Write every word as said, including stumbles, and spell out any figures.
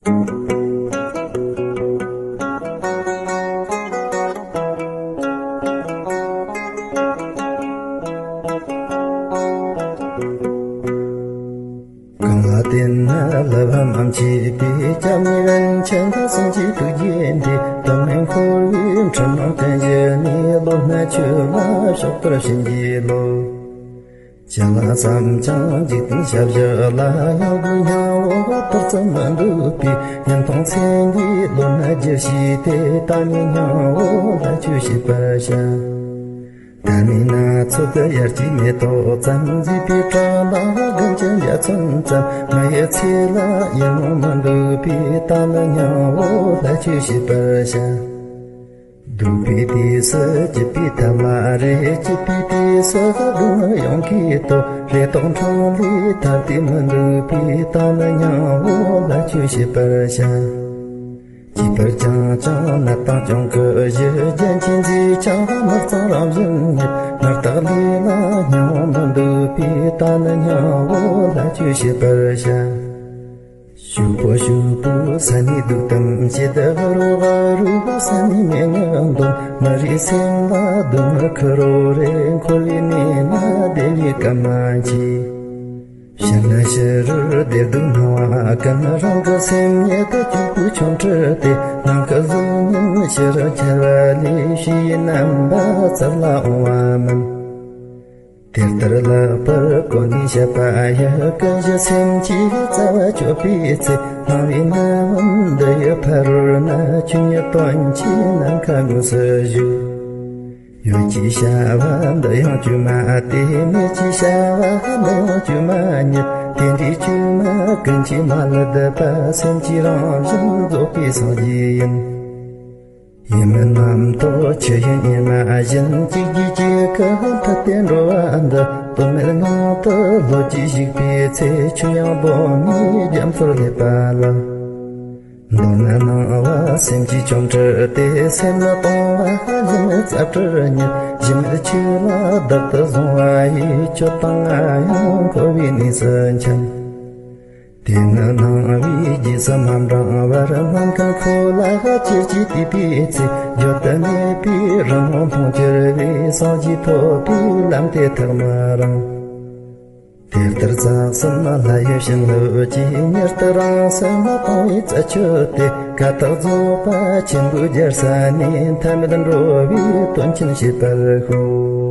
གང་ལ་བརྟེན་ན་བསླུ་བ་མ་མཆིས་པའི། སྐྱབས་གནས་རིན་ཆེན་དང་སེམས་ཀྱི་ཐུགས་རྗེ་འདི། དོན་མེད་འཁོར་བའི་འཁྲུལ་སྣང་བསྟན་བཞི་ནས། བློ་སྣ་ཆོས་ལ་ཕྱོགས་བསྡུར་བྱིན་གྱིས་རློབས། ཅི་ལ་བསམ་ཀྱང་འཇིག་རྟེན་བྱ་བཞག་ལ། ཡང་སྒོས་སྙིང་པོ་ཐོབ་ཙམ་མི་འདོད་པའི། ཉན་མཐོང་སེམས་ཀྱི་བློ་སྣ་རྒྱུ་བྱས་ཏེ། ད་ནི་སྙིང་པོ་ལ་ཆོས་བྱེད་པར་བྱ། ད་ནི་ན་ཚོད་དུ་ཡར་གྱི་མེ་ཏོག་ཙམ། མཛེས་པའི་བྲག་ལ་རྒན་གྱི་འཇའ་ཚོན་ཙམ། མི་ཡི་ཚེ་ལ་ཡིད་སྨོན་མི་འདོད་པའི། ད་ནི་སྙིང་པོ་ལ་ཆོས་བྱེད་པར་བྱ། སྡུག་པའི་དུས་སུ་སྐྱིད་པའི་ཐབས་མ་རེག་སྐྱིད་པའི་དུས་སུ་སྡུག་བསྔལ་ཡོངས་ཀྱིས་སྟོབས། རེ་དོགས་འཕྲང་ལས་ཐར་ཏེ་མི་འདོད་པའི། ད་ནི་སྙིང་པོ་ལ་ཆོས་བྱེད་པར་བྱ། སྐྱིད་པར་ཀྱང་ཀྱང་ནད་དང་གྱོང་གུད་བཞི། རྒྱན་གྱིས་མཛེས་ཀྱང་མི་གཙང་རང་བཞིན་ཉིད། ནོར་བཏགས་ལས་ལ་སྙིང་པོ་མི་འདོད་པའི། ད་ནི་སྙིང་པོ་ལ་ཆོས་བྱེད་པར་བྱ། ཕྱུག་པོ་ཕྱུག་པོའི་ས་ནས་སྡུག་གཏམ་བཤད། ཧ་རོ་ཧ་རོའི་ས་ནས་སྨྲེ་སྔགས་འདོན། མི་རིགས་སེམས་ལ་སྡུག་བསྔལ་ཁུར་རོ་རེད། འཁོར་བའི་གནས་ན་བདེ་ལས་ག་མ་མཆིས། ཕྱིར་ན་ཕྱི་རོལ་བདེ་སྡུག་སྣང་བ་ཀུན། རང་གི་སེམས་ཉིད་དུ་གྱུར་པའི་ཆོ་འཕྲུལ་ཏེ། ནམ་མཁའི་གཟུགས་བརྙན་ཕྱི་རུ་འཆར་བ་ལས། ཕྱི་ཡི་རྣམ་པ་རྩལ་ལ་འོང་བ་མིན། དེ་ལྟར་ལེགས་པར་གོ་ནས་བཤད་པ་ཡི། ཀུན་གཞི་སེམས་ཀྱི་རྩ་བ་གཅོད་པའི་ཚེ། སྣང་བའི་རྣམ་འདི་ཡི་ཕ་རོལ་ན། ཆོས་ཉིད་དོན་གྱི་ནམ་མཁའ་དངོས་སུ་བཞུགས། ཡོད་ཅེས་བྱ་བ་འདི་ཡང་བཅོས་མ་སྟེ། མེད་ཅེས་བྱ་བ་འདི་ཡང་བཅོས་མ་ཉིད། དེ་འདྲའི་བཅོས་མ་ཀུན་གྱིས་མ་བསླད་པ། སེམས་ཀྱི་རང་བཞིན་རྫོགས་པའི་སངས་རྒྱས་ཡིན། ཡིད་མིན་རྣམ་རྟོག་ཆུ་ཡི་གཉེར་མ་བཞིན། གཅིག་གིས་གཅིག་གི་འཐིབས་ཏེ་འགྲོ་བ་འདི། དོན་མེད་ངང་དུ་ལྷོད་ཀྱིས་བཞུགས་པའི་ཚེ། ཆོས་དབྱིངས་སྒོམ་ནས་རྒྱ་མཚོར་སླེབས་པ་ལ། མདོར་ན་སྣང་བ་སེམས་ཀྱི་ཆོ་འཕྲུལ་ཏེ། སེམས་ནི་སྟོང་པ་གཞི་མེད་རྩལ་སྤྲུལ་ཉིད། གཞི་མེད་ཆོས་ལ་བདག་ཏུ་བཟུང་བ་ཡིས། ཁྱོད་དང་ང་ཡང་འཁོར་བའི་གནས་སུ་འཁྱམས། དེ་ནི་སྣང་བའི་རྗེས་སུ་མ་འབྲང་བར། ནམ་མཁའི་འཁོར་ལོ་ཅེར་གྱིས་བལྟས་པའི་ཚེ། བརྗོད་དུ་མེད་པའི་རང་དབང་མཐོང་གྱུར་པའི། སངས་རྒྱས་ཐོབ་པའི་ལམ་དེ་ཐག་མི་རིང་། དེ་ལྟར་རྩ་གསུམ་ལྷ་ཡི་བྱིན་རླབས་ཀྱིས། མྱུར་དུ་རང་སེམས་སྟོང་པའི་རྩལ་ཆོད་དེ། ཀ་དག་རྫོགས་པ་ཆེན་པོའི་རྒྱལ་ས་ནས། ཐ་མལ་འགྲོ་བའི་དོན་ཆེན་བྱེད་པར་ཤོག།